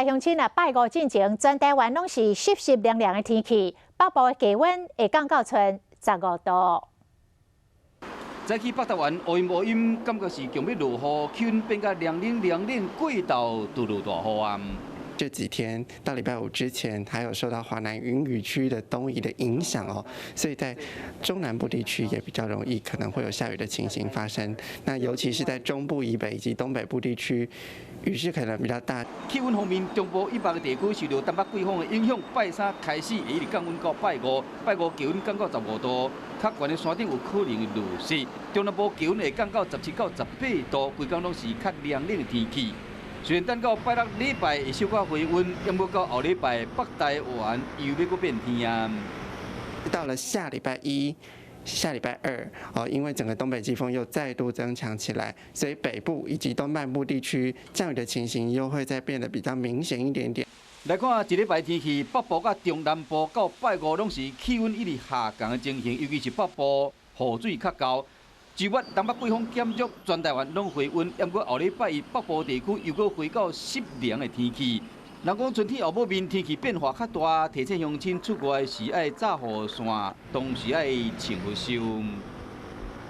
鄉親啊，拜五進前，全台灣攏是濕濕涼涼的天氣，北部的低溫會降到賰15度。早起北台灣烏陰烏陰，感覺是強欲落雨，氣溫變甲涼冷涼冷，過晝就落大雨啊！這幾天到禮拜五之前，還有受到華南雲雨區的東移的影響哦，所以在中南部地區也比較容易可能會有下雨的情形發生。那尤其是在中部以北以及東北部地區，雨勢可能比較大。氣溫方面，中部以北的地區受到東北季風的影響，拜三開始會一直降溫到拜五，拜五氣溫降到15度，較懸的山頂有可能落雪。中南部氣溫會降到17到18度，規工攏是較涼冷的天氣。雖然等到拜六禮拜會小可回溫，毋過到後禮拜北台灣又欲閣變天啊。到了下禮拜一、下禮拜二，哦，因為整個東北季風又再度增強起來，所以北部以及東半部地區降雨的情形又會再變得比較明顯一點點。來看這禮拜天氣，北部佮中南部到拜五攏是氣溫一直下降的情形，尤其是北部雨水較厚。周末東北季風減弱，全台灣攏回溫，毋過後禮拜一北部地區又閣回到濕涼的天氣。人講春天後母面天氣變化較大，提醒鄉親出外時愛罩雨傘，同時愛穿雨袖。